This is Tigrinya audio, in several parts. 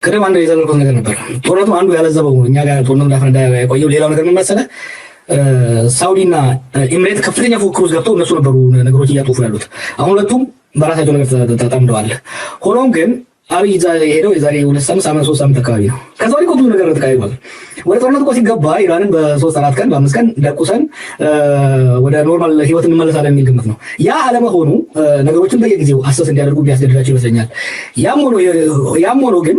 ቅድም አንድ የዘለልኩት ነገር ነበር። ጦርነቱ አንዱ ያለዘበው እኛ ጋር ጦርነቱ እንዳፈነዳ ያቆየው ሌላው ነገር ምን መሰለህ? ሳውዲ እና ኢምሬት ከፍተኛ ፉክክር ውስጥ ገብተው እነሱ ነበሩ ነገሮች እያጠፉ ያሉት። አሁን ሁለቱም በራሳቸው ነገር ተጠምደዋል። ሆኖም ግን አብይ ሄደው የዛሬ ሁለት ሳምንት ሳምንት ሶስት ሳምንት አካባቢ ነው። ከዛ ወዲህ ብዙ ነገር ተካሂዷል። ወደ ጦርነት እኮ ሲገባ ኢራንን በሶስት አራት ቀን በአምስት ቀን ደቁሰን ወደ ኖርማል ህይወት እንመለሳለን የሚል ግምት ነው። ያ አለመሆኑ ነገሮችን በየጊዜው አሰስ እንዲያደርጉ ቢያስገድዳቸው ይመስለኛል። ያም ሆኖ ግን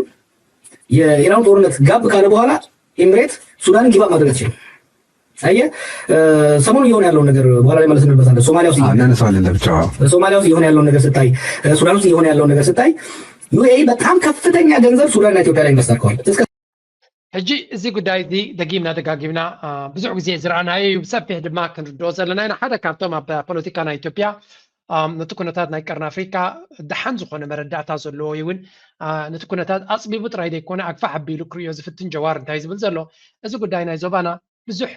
የኢራን ጦርነት ጋብ ካለ በኋላ ኢምሬት ሱዳንን ጊባ ማድረግ አትችልም። አየህ፣ ሰሞኑ እየሆነ ያለውን ነገር በኋላ ላይ መለስ እንበታለን። ሶማሊያ ውስጥ እናነሳዋለን ለብቻ። ሶማሊያ ውስጥ እየሆነ ያለውን ነገር ስታይ፣ ሱዳን ውስጥ እየሆነ ያለውን ነገር ስታይ ዩኤኢ በጣም ከፍተኛ ገንዘብ ሱዳንና ኢትዮጵያ ላይ ኢንቨስት አድርገዋል። እስከ ሕጂ እዚ ጉዳይ እዚ ደጊምና ደጋጊምና ብዙሕ ግዜ ዝረኣናዮ እዩ። ብሰፊሕ ድማ ክንርድኦ ዘለና ኢና። ሓደ ካብቶም ኣብ ፖለቲካ ናይ ኢትዮጵያ ነቲ ኩነታት ናይ ቀርኒ ኣፍሪካ ደሓን ዝኾነ መረዳእታ ዘለዎ ወይ እውን ነቲ ኩነታት ኣፅቢቡ ጥራይ ዘይኮነ ኣግፋሕ ኣቢሉ ክርእዮ ዝፍትን ጀዋር እንታይ ዝብል ዘሎ፣ እዚ ጉዳይ ናይ ዞባና ብዙሕ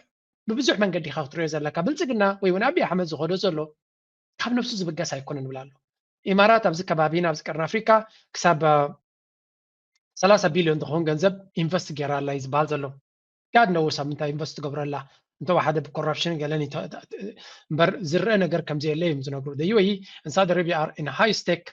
ብብዙሕ መንገዲ ኢኻ ክትሪኦ ዘለካ። ብልፅግና ወይ እውን ኣብይ ኣሕመድ ዝኸዶ ዘሎ ካብ ነብሱ ዝብገስ ኣይኮነን ይብል ኣሎ። ኢማራት ኣብዚ ከባቢ ኣብዚ ቀርኒ ኣፍሪካ ክሳብ ሰላሳ ቢልዮን ዝኸውን ገንዘብ ኢንቨስት ገይራ ኣላ እዩ ዝበሃል ዘሎ። ጋድ ነውስ ኣብ ምንታይ ኢንቨስት ትገብሮ ኣላ፣ እንተወሓደ ብኮራፕሽን ገለን እምበር ዝረአ ነገር ከምዘየለ እዮም ዝነግሩ። ዩኤኢ and Saudi Arabia are in high stake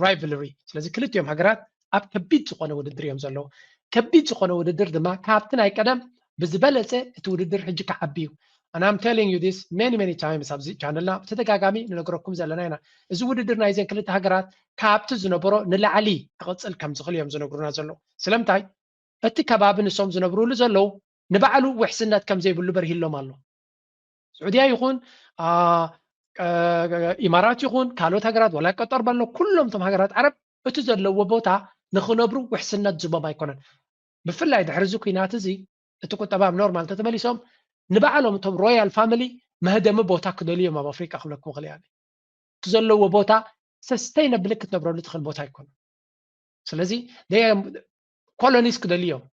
rivalry። ስለዚ ክልቲኦም ሃገራት ኣብ ከቢድ ዝኾነ ውድድር እዮም ዘለዉ። ከቢድ ዝኾነ ውድድር ድማ ካብቲ ናይ ቀደም ብዝበለፀ እቲ ውድድር ሕጂ ክዓቢ እዩ። And I'm telling you this many many times ኣብዚ ቻነልና ብተደጋጋሚ ንነግረኩም ዘለና ኢና። እዚ ውድድር ናይዘን ክልተ ሃገራት ካብቲ ዝነበሮ ንላዕሊ ክቕፅል ከም ዝኽእል እዮም ዝነግሩና ዘለዉ። ስለምንታይ እቲ ከባቢ ንሶም ዝነብሩሉ ዘለዉ ንባዕሉ ውሕስነት ከም ዘይብሉ በርሂሎም ኣሎ። ስዑድያ ይኹን ኢማራት ይኹን ካልኦት ሃገራት ዋላ ቀጠር በሎ ኩሎም እቶም ሃገራት ዓረብ እቲ ዘለዎ ቦታ ንኽነብሩ ውሕስነት ዝቦም ኣይኮነን። ብፍላይ ድሕሪ እዚ ኩናት እዚ እቲ ቁጠባ ኣብ ኖርማል እንተተመሊሶም ንባዕሎም እቶም ሮያል ፋሚሊ መህደሚ ቦታ ክደልዩ እዮም ኣብ ኣፍሪቃ ክብለኩም ይኽእል እየ። እቲ ዘለዎ ቦታ ሰስተይነብል ክትነብረሉ ትኽእል ቦታ ኣይኮነን። ስለዚ ኮሎኒስ ክደልዩ እዮም።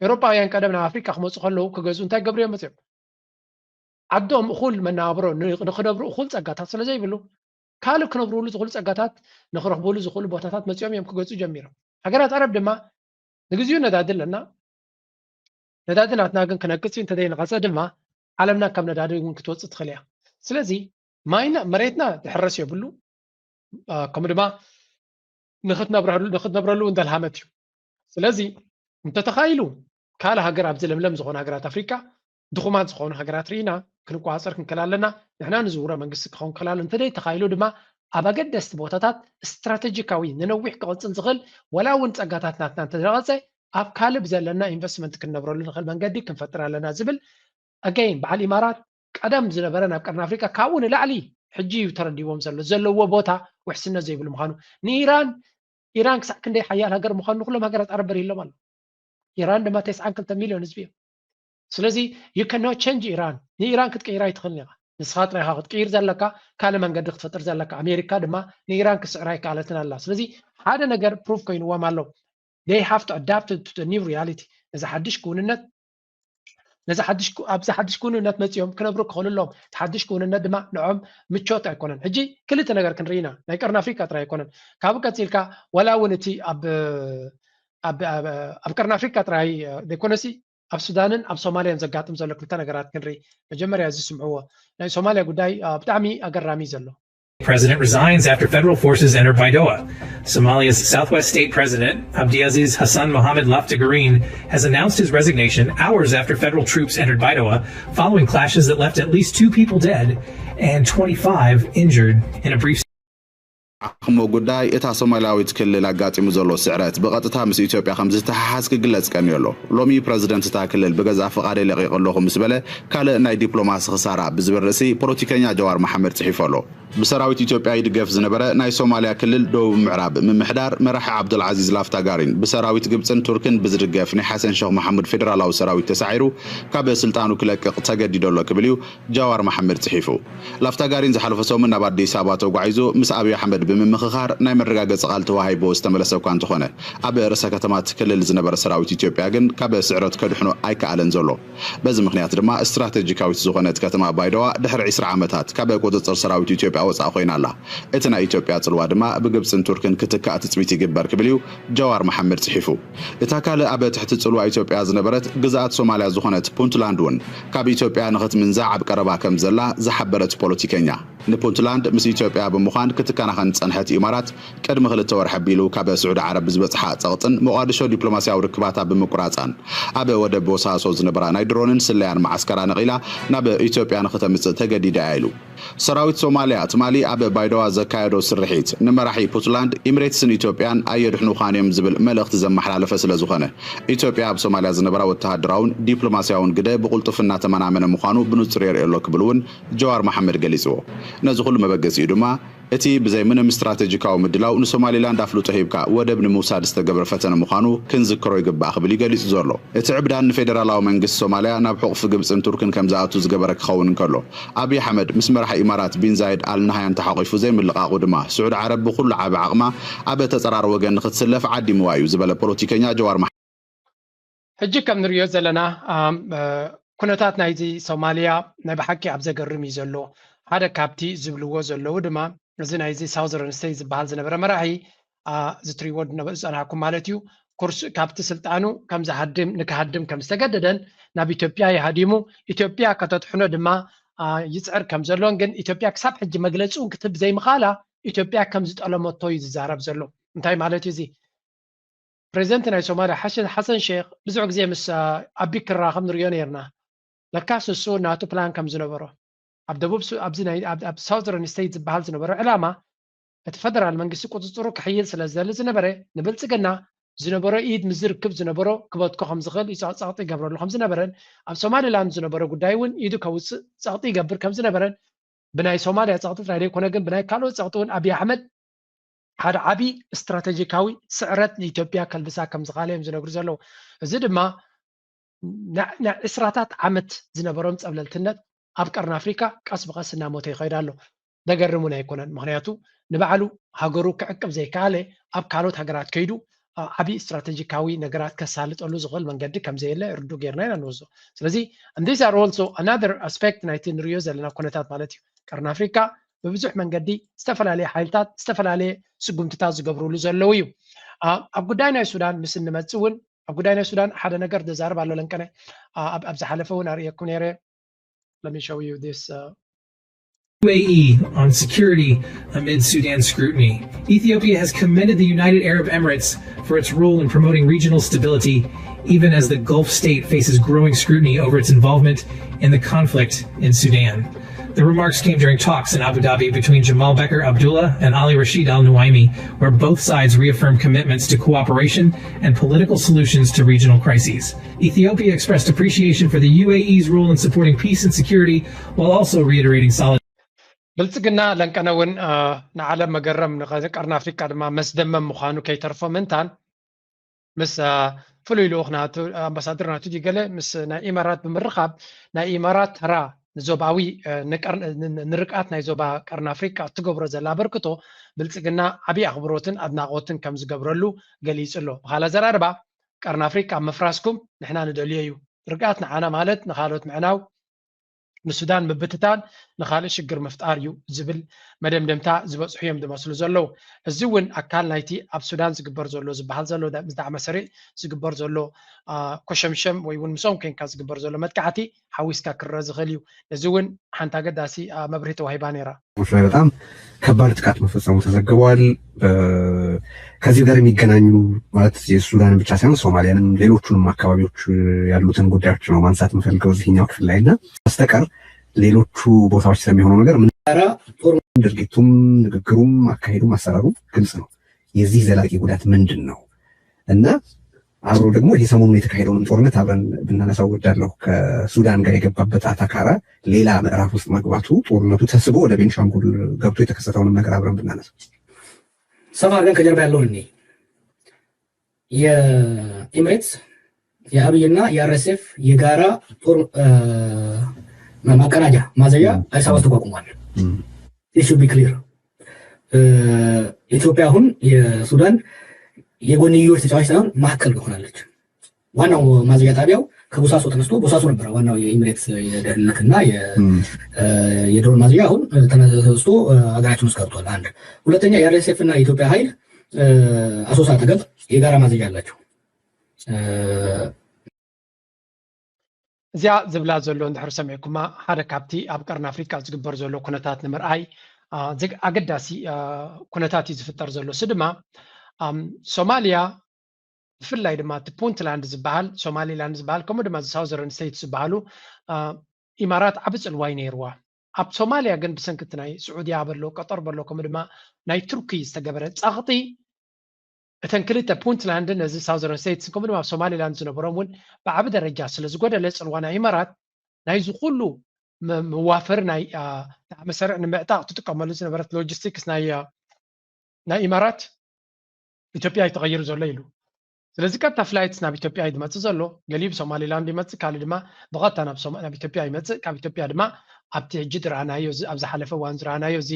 ኤውሮጳውያን ቀደም ናብ ኣፍሪቃ ክመፁ ከለዉ ክገዝኡ እንታይ ገብሩ እዮም መፅኦም? ዓዶም እኹል መነባብሮ ንክነብሩ እኹል ፀጋታት ስለ ዘይብሉ ካልእ ክነብርሉ ዝኽእሉ ፀጋታት ንክረኽብሉ ዝኽእሉ ቦታታት መፂኦም እዮም ክገዝኡ ጀሚሮም። ሃገራት ዓረብ ድማ ንግዚኡ ነዳዲ ኣለና፣ ነዳዲ ናትና ግን ክነቅፅ እዩ። እንተዘይነቐፀ ድማ ዓለምና ካብ ነዳዲ እውን ክትወፅእ ትኽእል እያ። ስለዚ ማይና መሬትና ድሕረስ የብሉ ከምኡ ድማ ንክትነብረሉ እውን ደልሃመት እዩ። ስለዚ እንተተኻኢሉ ካልእ ሃገር ኣብዚ ለምለም ዝኾኑ ሃገራት ኣፍሪቃ ድኹማት ዝኾኑ ሃገራት ርኢና ክንቆፃፀር ክንክእል ኣለና። ንሕና ንዝውሮ መንግስቲ ክኸውን ክእል ኣሎ። እንተዘይ ተኻኢሉ ድማ ኣብ ኣገደስቲ ቦታታት ስትራተጂካዊ ንነዊሕ ክቕፅል ዝኽእል ዋላ እውን ፀጋታት ናትና እንተደቐፀ ኣብ ካልእ ብዘለና ኢንቨስትመንት ክንነብረሉ ንኽእል መንገዲ ክንፈጥር ኣለና ዝብል ኣገይን በዓል ኢማራት ቀደም ዝነበረ ናብ ቀርኒ ኣፍሪቃ ካብኡ ንላዕሊ ሕጂ እዩ ተረዲዎም ዘሎ ዘለዎ ቦታ ውሕስነት ዘይብሉ ምዃኑ ንኢራን ኢራን ክሳዕ ክንደይ ሓያል ሃገር ምዃኑ ንኩሎም ሃገራት ዓረብ በሪህሎም ኣሎ። ኢራን ድማ ተስዓን ክልተ ሚልዮን ህዝቢ እዮም። ስለዚ you cannot change ኢራን ንኢራን ክትቀይራ ኣይትኽእልን ኢኻ። ንስኻ ጥራይኻ ክትቅይር ዘለካ ካልእ መንገዲ ክትፈጥር ዘለካ። ኣሜሪካ ድማ ንኢራን ክስዕራ ኣይከኣለትን ኣላ። ስለዚ ሓደ ነገር ፕሩፍ ኮይንዎም ኣሎ። They have to adapt to the new reality። ነዚ ሓድሽ ክውንነት ነዚ ሓድሽ ኣብዚ ሓድሽ ክውንነት መፂኦም ክነብሩ ክኽእሉ ኣለዎም። እቲ ሓድሽ ክውንነት ድማ ንዖም ምቾት ኣይኮነን። ሕጂ ክልተ ነገር ክንርኢ ኢና። ናይ ቀርኒ ኣፍሪካ ጥራይ ኣይኮነን። ካብኡ ቀፂልካ ዋላ እውን እቲ ኣብ ኣብ ቀርኒ ኣፍሪካ ጥራይ ዘይኮነሲ ኣብ ሱዳንን ኣብ ሶማልያን ዘጋጥም ዘሎ ክልተ ነገራት ክንርኢ። መጀመርያ እዚ ስምዕዎ። ናይ ሶማልያ ጉዳይ ብጣዕሚ ኣገራሚ ዘሎ President resigns after federal forces entered Baidoa. Somalia's Southwest State President Abdiaziz Hassan Mohamed Laftagarin has announced his resignation hours after federal troops entered Baidoa following clashes that left at least two people dead and twenty-five injured in a brief ዓኽሞ ጉዳይ እታ ሶማልያዊት ክልል ኣጋጢሙ ዘሎ ስዕረት ብቐጥታ ምስ ኢትዮጵያ ከም ዝተሓሓዝ ክግለጽ ቀንዮ ኣሎ። ሎሚ ፕረዚደንት እታ ክልል ብገዛእ ፍቓደይ ለቒቐ ኣለኹ ምስ በለ ካልእ ናይ ዲፕሎማሲ ክሳራ ብዝብል ርእሲ ፖለቲከኛ ጀዋር መሓመድ ጽሒፉ ኣሎ። ብሰራዊት ኢትዮጵያ ይድገፍ ዝነበረ ናይ ሶማልያ ክልል ደቡብ ምዕራብ ምምሕዳር መራሒ ዓብዱልዓዚዝ ላፍታጋሪን ብሰራዊት ግብጽን ቱርክን ብዝድገፍ ናይ ሓሰን ሸኽ መሓሙድ ፌደራላዊ ሰራዊት ተሳዒሩ ካብ ስልጣኑ ክለቅቕ ተገዲዶ ኣሎ ክብል እዩ ጃዋር መሓመድ ጽሒፉ። ላፍታጋሪን ዝሓለፈ ሰሙን ናብ ኣዲስ ኣበባ ተጓዒዙ ምስ ኣብይ ኣሕመድ ብምምኻር ምዝኽኻር ናይ መረጋገፂ ቃል ተዋሂቦ ዝተመለሰ እኳ እንተኾነ፣ ኣብ ርእሰ ከተማ እቲ ክልል ዝነበረ ሰራዊት ኢትዮጵያ ግን ካብ ስዕረት ከድሕኖ ኣይከኣለን ዘሎ። በዚ ምኽንያት ድማ ስትራቴጂካዊት ዝኾነት ከተማ ባይደዋ ድሕሪ ዕስራ ዓመታት ካብ ቁፅፅር ሰራዊት ኢትዮጵያ ወፃእ ኮይና ኣላ። እቲ ናይ ኢትዮጵያ ፅልዋ ድማ ብግብፅን ቱርክን ክትካእ ትፅቢት ይግበር ክብል እዩ ጀዋር መሓመድ ፅሒፉ። እታ ካልእ ኣብ ትሕቲ ፅልዋ ኢትዮጵያ ዝነበረት ግዝኣት ሶማልያ ዝኾነት ፑንትላንድ እውን ካብ ኢትዮጵያ ንኽትምንዛዕ ኣብ ቀረባ ከም ዘላ ዝሓበረ እቲ ፖለቲከኛ፣ ንፑንትላንድ ምስ ኢትዮጵያ ብምዃን ክትከናኸን ዝጸንሐት ኢማራት፣ ቅድሚ ክልተ ወርሒ ኣቢሉ ካብ ስዑዲ ዓረብ ብዝበጽሓ ጸቕጥን ሞቓድሾ ዲፕሎማስያዊ ርክባታ ብምቁራጻን፣ ኣብ ወደብ ቦሳሶ ዝነበራ ናይ ድሮንን ስለያን መዓስከራ ነቒላ ናብ ኢትዮጵያ ንኽተምጽእ ተገዲዳ እያ ኢሉ። ሰራዊት ሶማልያ ትማሊ ኣብ ባይደዋ ዘካየዶ ስርሒት፣ ንመራሒ ፑንትላንድ፣ ኢምሬትስን ኢትዮጵያን ኣየድሕኑኻን እዮም ዝብል መልእኽቲ ዘመሓላለፈ ስለ ዝኾነ፣ ኢትዮጵያ ኣብ ሶማልያ ዝነበራ ወተሃደራውን ዲፕሎማስያውን ግደ ብቕልጡፍ እናተመናመነ ምዃኑ ብንጹር የርእዮ ኣሎ ክብል እውን ጀዋር መሓመድ ገሊጽዎ። ነዚ ኩሉ መበገሲኡ ድማ፣ እቲ ብዘይ ምንም ስትራቴጂካዊ ምድላው ንሶማሊላንድ ኣፍልጦ ሂብካ ወደብ ንምውሳድ ዝተገብረ ፈተነ ምዃኑ ክንዝክሮ ይግባእ ክብል እዩ ገሊጹ ዘሎ። እቲ ዕብዳን ንፌደራላዊ መንግስቲ ሶማልያ ናብ ሕቑፊ ግብጽን ቱርክን ከም ዝኣቱ ዝገበረ ክኸውን እንከሎ፣ ኣብይ ኣሕመድ ምስ መራሒ ኢማራት ቢን ዛይድ ኣል ናህያን ተሓቒፉ ዘይምልቓቑ ድማ፣ ስዑዲ ዓረብ ብኹሉ ዓቢ ዓቕማ ኣብ ተጸራሪ ወገን ንኽትስለፍ ዓዲምዋ እዩ ዝበለ ፖለቲከኛ ጀዋር መሓመድ፣ ሕጂ ከም ንሪኦ ዘለና ኣም፣ እ፣ ኩነታት ናይዚ ሶማልያ ናይ ብሓቂ ኣብ ዘገርም እዩ ዘሎ። ሓደ ካብቲ ዝብልዎ ዘለዉ ድማ፣ እዚ ናይዚ ሳውዘርን ስቴት ዝበሃል ዝነበረ መራሒ፣ አ፣ እዚ ትሪዎ ዝነበ-፣ ዝጸናሕኩም ማለት እዩ፣ ኩርስ ካብቲ ስልጣኑ ከም ዝሃድም፣ ንክሃድም ከም ዝተገደደን ናብ ኢትዮጵያ ይሃዲሙ፣ ኢትዮጵያ ከተድሕኖ ድማ፣ አ፣ ይጽዕር ከም ዘሎን፣ ግን ኢትዮጵያ ክሳብ ሕጂ መግለጺ እውን ክትህብ ዘይምኽኣላ ኢትዮጵያ ከም ዝጠለመቶ እዩ ዝዛረብ ዘሎ። እንታይ ማለት እዩ እዚ? ፕሬዚደንት ናይ ሶማልያ ሓሸ-፣ ሓሰን ሼክ ብዙሕ ግዜ ምስ፣ አ፣ ኣቢ ክራኸብ ንሪኦ ነይርና። ለካስ ንሱ ናቱ ፕላን ከም ዝነበሮ፣ ኣብ ደቡብ ሱ-፣ ኣብዚ ናይ፣ ኣብ፣ ኣብ ሳውዘርን ስቴት ዝበሃል ዝነበሮ ዕላማ፣ እቲ ፈደራል መንግስቲ ቁጽጽሩ ክሕይል ስለ ዝደሊ ዝነበረ፣ ንብልጽግና ዝነበሮ ኢድ ምስ ዝርክብ ዝነበሮ ክበትኮ ከም ዝኽእል እዩ ጸቕጢ ይገብረሉ ከም ዝነበረን፣ ኣብ ሶማሊላንድ ዝነበሮ ጉዳይ እውን ኢዱ ከውጽእ ጸቕጢ ይገብር ከም ዝነበረን፣ ብናይ ሶማልያ ጸቕጢ ጥራይ ዘይኮነ ግን ብናይ ካልኦት ጸቕጢ እውን ኣብይ ኣሕመድ ሓደ ዓቢ ስትራተጂካዊ ስዕረት ንኢትዮጵያ ከልብሳ ከም ዝኽኣለ እዮም ዝነግሩ ዘለዉ። እዚ ድማ ና-፣ ናይ ዕስራታት ዓመት ዝነበሮም ጸብለልትነት ኣብ ቀርኒ ኣፍሪካ ቀስ ብቐስ እናሞተ ይኸይድ ኣሎ። ዘገርም እውን ኣይኮነን። ምኽንያቱ ንባዕሉ ሃገሩ ክዕቅብ ዘይከኣለ ኣብ ካልኦት ሃገራት ከይዱ፣ አ፣ ዓቢ ስትራተጂካዊ ነገራት ከሳልጠሉ ዝኽእል መንገዲ ከም ዘየለ ርዱእ ጌርና ኢና ንወስዶ። ስለዚ and these are also another aspect ናይቲ ንሪኦ ዘለና ኩነታት ማለት እዩ። ቀርኒ ኣፍሪካ ብብዙሕ መንገዲ ዝተፈላለየ ሓይልታት ዝተፈላለየ ስጉምትታት ዝገብርሉ ዘለዉ እዩ። አ፣ ኣብ ጉዳይ ናይ ሱዳን ምስ እንመጽእ እውን፣ ኣብ ጉዳይ ናይ ሱዳን ሓደ ነገር ዘዛርብ ኣሎ ለንቀነ፣ አ፣ ኣብ፣ ኣብ ዝሓለፈ እውን ኣርእየኩም ነይረ። Let me show you this, uh, U A E on security amid Sudan scrutiny. Ethiopia has commended the United Arab Emirates for its role in promoting regional stability, even as the Gulf state faces growing scrutiny over its involvement in the conflict in Sudan. The remarks came during talks in Abu Dhabi between Jamal Becker Abdullah and Ali Rashid Al Nuaimi, where both sides reaffirmed commitments to cooperation and political solutions to regional crises. Ethiopia expressed appreciation for the U A E's role in supporting peace and security, while also reiterating solidarity. ብልጽግና ለንቀነ እውን፣ አ፣ ንዓለም መገረም፣ ንቀርኒ ኣፍሪካ ድማ መስደመም ምዃኑ ከይተርፎ ምእንታን፣ ምስ፣ አ፣ ፍሉይ ልኡኽ ናቱ፣ ኣምባሳደር ናቱ ድዩ ገለ፣ ምስ ናይ ኢማራት ብምርኻብ፣ ናይ ኢማራት ተራ ንዞባዊ፣ አ፣ ንቀር-፣ ን-፣ ን-፣ ንርግኣት ናይ ዞባ ቀርኒ ኣፍሪካ እትገብሮ ዘላ ኣበርክቶ ብልጽግና ዓብዪ ኣኽብሮትን ኣድናቖትን ከም ዝገብረሉ ገሊጹ ኣሎ። ብኻልእ ኣዘራርባ፣ ቀርኒ ኣፍሪካ ምፍራስኩም ንሕና ንደልዮ እዩ። ርግኣት ንዓና ማለት ንኻልኦት ምዕናው፣ ንሱዳን ምብትታን፣ ንኻልእ ሽግር ምፍጣር እዩ ዝብል መደምደምታ ዝበጽሑ እዮም ዝመስሉ ዘለዉ። እዚ እውን ኣካል ናይቲ ኣብ ሱዳን ዝግበር ዘሎ፣ ዝበሃል ዘሎ ዳ-፣ ምስ ዳዕመ ሰሪዕ ዝግበር ዘሎ፣ አ፣ ኮሸምሸም ወይ እውን ምስኦም ኮንካ ዝግበር ዘሎ መጥቃዕቲ ሓዊስካ ክረአ ዝኽእል እዩ። ነዚ እውን ሓንቲ ኣገዳሲ፣ አ፣ መብርሂ ተዋሂባ ነይራ። ሰዎች ላይ በጣም ከባድ ጥቃት መፈጸሙ ተዘግቧል። በ-፣ ከዚህ ጋር የሚገናኙ ማለት የሱዳንን ብቻ ሳይሆን ሶማሊያንም ሌሎቹንም አካባቢዎች ያሉትን ጉዳዮች ነው ማንሳት የምፈልገው እዚህኛው ክፍል ላይ እና በስተቀር ሌሎቹ ቦታዎች ስለሚሆነው ነገር ምን ኧረ ጦር ድርጊቱም ንግግሩም አካሄዱም አሰራሩ ግልጽ ነው። የዚህ ዘላቂ ጉዳት ምንድን ነው? እና አብሮ ደግሞ ይሄ ሰሞኑን የተካሄደውንም ጦርነት አብረን ብናነሳው እወዳለሁ። ከሱዳን ጋር የገባበት አታካራ ሌላ ምዕራፍ ውስጥ መግባቱ፣ ጦርነቱ ተስቦ ወደ ቤንሻንጉል ገብቶ የተከሰተውንም ነገር አብረን ብናነሳ ሰፋ አድርገን ከጀርባ ያለውን እኔ የኢምሬትስ የአብይና የአርኤስኤፍ የጋራ ጦር፣ እ፣ ማቀናጃ ማዘያ አዲስ አበባ ውስጥ ተቋቁሟል። This should be clear። ኢትዮጵያ አሁን የሱዳን የጎንዮሽ ተጫዋች ሳይሆን ማዕከል ሆናለች። ዋናው ማዘያ ጣቢያው ከቦሳሶ ተነስቶ፣ ቦሳሶ ነበረ ዋናው የኢሚሬትስ የደህንነትና የድሮን ማዘያ አሁን ተነስቶ ሀገራችን ውስጥ ገብቷል። አንድ። ሁለተኛ፣ የአርኤስኤፍ እና የኢትዮጵያ ኃይል አሶሳ አጠገብ የጋራ ማዘያ አላቸው። እዚኣ ዝብላ ዘሎ እንድሕር ሰሚዕኩማ፣ ሓደ ካብቲ ኣብ ቀርኒ ኣፍሪቃ ዝግበር ዘሎ ኩነታት ንምርኣይ ኣገዳሲ ኩነታት እዩ ዝፍጠር ዘሎ። እሱ ድማ ሶማልያ፣ ብፍላይ ድማ እቲ ፑንትላንድ ዝበሃል፣ ሶማሊላንድ ዝበሃል፣ ከምኡ ድማ ሳውዘርን ስቴትስ ዝበሃሉ ኢማራት ዓቢ ጽልዋ እዩ ነይርዋ። ኣብ ሶማልያ ግን ብሰንኪ እቲ ናይ ስዑድያ በሎ፣ ቀጠር በሎ፣ ከምኡ ድማ ናይ ቱርኪ ዝተገበረ ጸቕጢ፣ እተን ክልተ ፑንትላንድን ነዚ ሳውዘርን ስቴትስን ከምኡ ድማ ኣብ ሶማሊላንድ ዝነበሮም እውን ብዓቢ ደረጃ ስለ ዝጎደለ፣ ጽልዋ ናይ ኢማራት ናይዚ ኩሉ መዋፈሪ ናይ ዳዕመ ሰሪዕ ንምዕጣቕ ትጥቀመሉ ዝነበረት ሎጂስቲክስ ናይ ኢማራት ኢትዮጵያ እዩ ተቐይሩ ዘሎ ኢሉ። ስለዚ ቀጥታ ፍላይትስ ናብ ኢትዮጵያ እዩ ዝመፅእ ዘሎ። ገሊኡ ብሶማሊላንድ ይመፅእ፣ ካልእ ድማ ብቐጥታ ናብ ኢትዮጵያ ይመፅእ። ካብ ኢትዮጵያ ድማ ኣብቲ ሕጂ ዝረኣናዮ፣ ኣብ ዝሓለፈ እዋን ዝረኣናዮ እዚ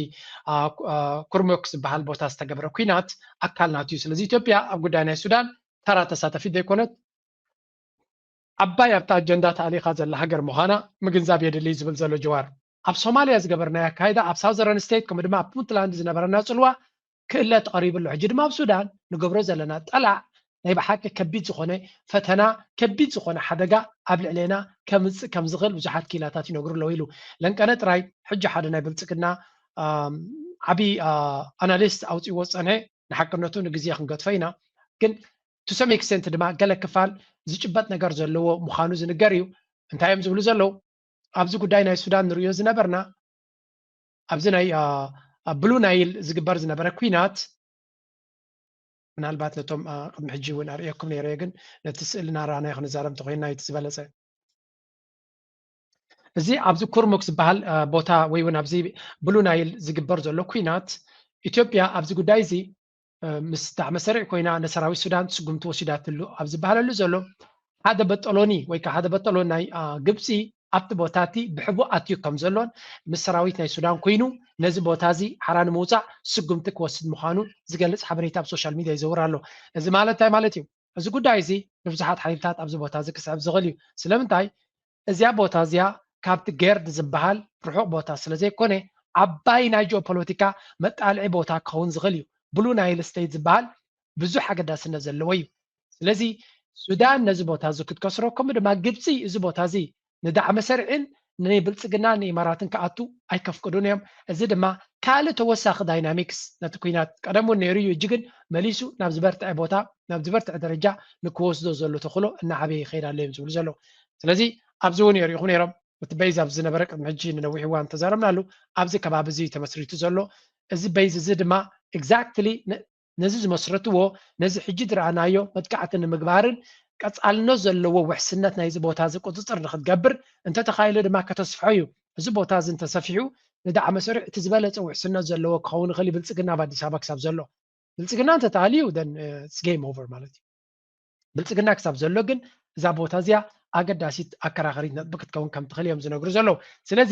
ኩርሙክ ዝበሃል ቦታ ዝተገብረ ኲናት ኣካል ናቱ እዩ። ስለዚ ኢትዮጵያ ኣብ ጉዳይ ናይ ሱዳን ተራ ተሳተፊት ዘይኮነት፣ ዓባይ ኣብቲ ኣጀንዳ ተኣሊኻ ዘላ ሃገር ምዃና ምግንዛብ የድሊ ዝብል ዘሎ ጀዋር፣ ኣብ ሶማልያ ዝገበርናዮ ኣካይዳ ኣብ ሳውዘረን ስቴት ከምኡ ድማ ኣብ ፑንትላንድ ዝነበረና ጽልዋ ክእለ ተቐሪቡ ኣሎ። ሕጂ ድማ ኣብ ሱዳን ንገብሮ ዘለና ጠላዕ ናይ ብሓቂ ከቢድ ዝኾነ ፈተና፣ ከቢድ ዝኾነ ሓደጋ ኣብ ልዕሌና ከምጽእ ከም ዝኽእል ብዙሓት ክኢላታት ይነግሩ ኣለዉ ኢሉ። ለንቀነ ጥራይ ሕጂ ሓደ ናይ ብልጽግና ዓብዪ ኣናሊስት ኣውፅዎ ዝጸንሐ፣ ንሓቅነቱ ንግዜ ክንገድፎ ኢና፣ ግን to some extent ድማ ገለ ክፋል ዝጭበጥ ነገር ዘለዎ ምዃኑ ዝንገር እዩ። እንታይ እዮም ዝብሉ ዘለዉ? ኣብዚ ጉዳይ ናይ ሱዳን ንርእዮ ዝነበርና፣ ኣብዚ ናይ ብሉ ናይል ዝግበር ዝነበረ ኲናት፣ ምናልባት ነቶም ቅድሚ ሕጂ እውን ኣርእየኩም ነይረ፣ ግን ነቲ ስእሊ እናረኣናዮ ክንዛረብ እንተኮይንና እቲ ዝበለፀ። እዚ ኣብዚ ኩርሙክ ዝበሃል ቦታ ወይ እውን ኣብዚ ብሉ ናይል ዝግበር ዘሎ ኲናት፣ ኢትዮጵያ ኣብዚ ጉዳይ እዚ ምስ ዳዕመ ሰሪዕ ኮይና ንሰራዊት ሱዳን ስጉምቲ ወሲዳትሉ ኣብ ዝበሃለሉ ዘሎ፣ ሓደ በጠሎኒ ወይ ከዓ ሓደ በጠሎን ናይ ግብፂ ኣብቲ ቦታ እቲ ብሕቡእ ኣትዩ ከም ዘሎን ምስ ሰራዊት ናይ ሱዳን ኮይኑ ነዚ ቦታ እዚ ሓራ ንምውፃእ ስጉምቲ ክወስድ ምዃኑ ዝገልፅ ሓበሬታ ኣብ ሶሻል ሚድያ ይዘውር ኣሎ። እዚ ማለት እንታይ ማለት እዩ? እዚ ጉዳይ እዚ ንብዙሓት ሓይልታት ኣብዚ ቦታ እዚ ክስዕብ ዝኽእል እዩ። ስለምንታይ? እዚኣ ቦታ እዚኣ ካብቲ ጌርድ ዝበሃል ርሑቕ ቦታ ስለ ዘይኮነ፣ ዓባይ ናይ ጂኦፖለቲካ መጣልዒ ቦታ ክኸውን ዝኽእል እዩ። ብሉ ናይል ስቴት ዝበሃል ብዙሕ ኣገዳስነት ዘለዎ እዩ። ስለዚ ሱዳን ነዚ ቦታ እዚ ክትከስሮ፣ ከምኡ ድማ ግብፂ እዚ ቦታ እዚ ንዳዕመ ሰሪዕን ንብልፅግናን ንኢማራትን ክኣቱ ኣይከፍቅዱን እዮም። እዚ ድማ ካልእ ተወሳኺ ዳይናሚክስ ነቲ ኲናት፣ ቀደም እውን ነይሩ እዩ፣ እጂ ግን መሊሱ ናብ ዝበርትዐ ቦታ፣ ናብ ዝበርትዐ ደረጃ ንክወስዶ ዘሎ ተኽእሎ እናዓበየ ይኸይድ ኣሎ እዮም ዝብሉ ዘለዉ። ስለዚ ኣብዚ እውን የሪእኹም ነይሮም። እቲ በይዝ ኣብዚ ዝነበረ ቅድሚ ሕጂ ንነዊሕ እዋን ተዛረብናሉ። ኣብዚ ከባቢ እዚ እዩ ተመስሪቱ ዘሎ። እዚ በይዝ እዚ ድማ ኤግዛክትሊ ነዚ ዝመስረትዎ፣ ነዚ ሕጂ ዝረኣናዮ መጥቃዕቲ ንምግባርን ቀፃልነት ዘለዎ ውሕስነት ናይዚ ቦታ እዚ ቁፅፅር ንክትገብር እንተተኻኢሉ ድማ ከተስፍሖ እዩ። እዚ ቦታ እዚ እንተሰፊሑ ንዳዕመ ሰሪዕ እቲ ዝበለፀ ውሕስነት ዘለዎ ክኸውን ይኽእል እዩ፣ ብልፅግና ኣብ ኣዲስ ኣበባ ክሳብ ዘሎ። ብልፅግና እንተተኣልዩ then it's game over ማለት እዩ። ብልፅግና ክሳብ ዘሎ ግን እዛ ቦታ እዚኣ ኣገዳሲት ኣከራኸሪት ነጥቢ ክትከውን ከም ትኽእል እዮም ዝነግሩ ዘለዉ። ስለዚ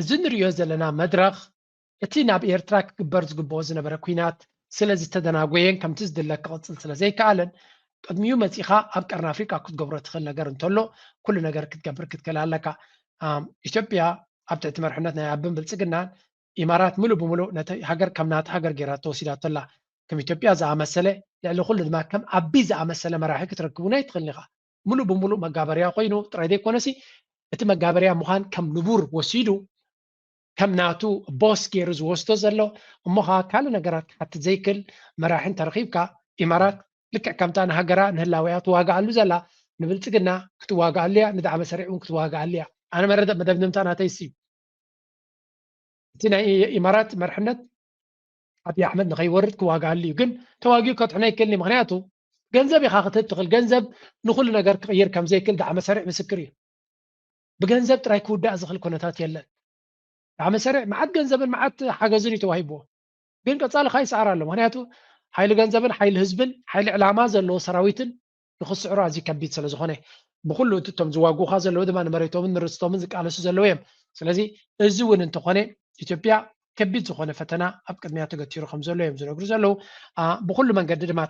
እዚ ንሪኦ ዘለና መድረኽ እቲ ናብ ኤርትራ ክግበር ዝግብኦ ዝነበረ ኲናት ስለ ዝተደናጎየን ከምቲ ዝድለ ክቕፅል ስለ ዘይከኣለን ቅድሚኡ መፂኻ ኣብ ቀርኒ ኣፍሪቃ ክትገብሮ ትኽእል ነገር እንተሎ ኩሉ ነገር ክትገብር ክትክእል ኣለካ። ኢትዮጵያ ኣብ ትሕቲ መርሕነት ናይ ኣብን ብልፅግናን ኢማራት ምሉእ ብምሉእ ነቲ ሃገር ከም ናቲ ሃገር ገይራ ተወሲዳቶ ኣላ። ከም ኢትዮጵያ ዝኣመሰለ ልዕሊ ኩሉ ድማ ከም ኣቢ ዝኣመሰለ መራሒ ክትረክብ እውን ኣይትኽእልን ኢኻ። ምሉእ ብምሉእ መጋበርያ ኮይኑ ጥራይ ዘይኮነሲ እቲ መጋበርያ ምዃን ከም ንቡር ወሲዱ ከም ናቱ ቦስ ገይሩ ዝወስዶ ዘሎ እሞ ኸዓ ካልእ ነገራት ክሓትት ዘይክእል መራሒ እንተረኺብካ ኢማራት ልክዕ ከምታ ንሃገራ ንህላዊኣ ትዋግኣሉ ዘላ ንብልፅግና ክትዋግኣሉ እያ፣ ንዳዕመ ሰሪዕ እውን ክትዋግኣሉ እያ። ኣነ መረደ መደምደምታ ናተይ እሱ እዩ። እቲ ናይ ኢማራት መርሕነት ኣብይ ኣሕመድ ንኸይወርድ ክዋግኣሉ እዩ። ግን ተዋጊኡ ከጥሕኖ ኣይክእልን እዩ። ምኽንያቱ ገንዘብ ኢኻ ክትህብ ትኽእል። ገንዘብ ንኹሉ ነገር ክቕይር ከም ዘይክእል ዳዕመ ሰሪዕ ምስክር እዩ። ብገንዘብ ጥራይ ክውዳእ ዝኽእል ኩነታት የለን። ዳዕመ ሰሪዕ መዓት ገንዘብን መዓት ሓገዝን እዩ ተዋሂብዎ። ግን ቀፃሊ ኸዓ ይስዓር ኣሎ። ምኽንያቱ ሓይሊ ገንዘብን ሓይሊ ህዝብን ሓይሊ ዕላማ ዘለዎ ሰራዊትን ንኽስዕሩ ኣዝዩ ከቢድ ስለ ዝኾነ፣ ብኹሉ እቲ እቶም ዝዋግኡኻ ዘለዉ ድማ ንመሬቶምን ንርስቶምን ዝቃለሱ ዘለዉ እዮም። ስለዚ እዚ እውን እንተኾነ ኢትዮጵያ ከቢድ ዝኾነ ፈተና ኣብ ቅድሚያ ተገቲሩ ከም ዘሎ እዮም ዝነግሩ ዘለዉ። ብኩሉ መንገዲ ድማ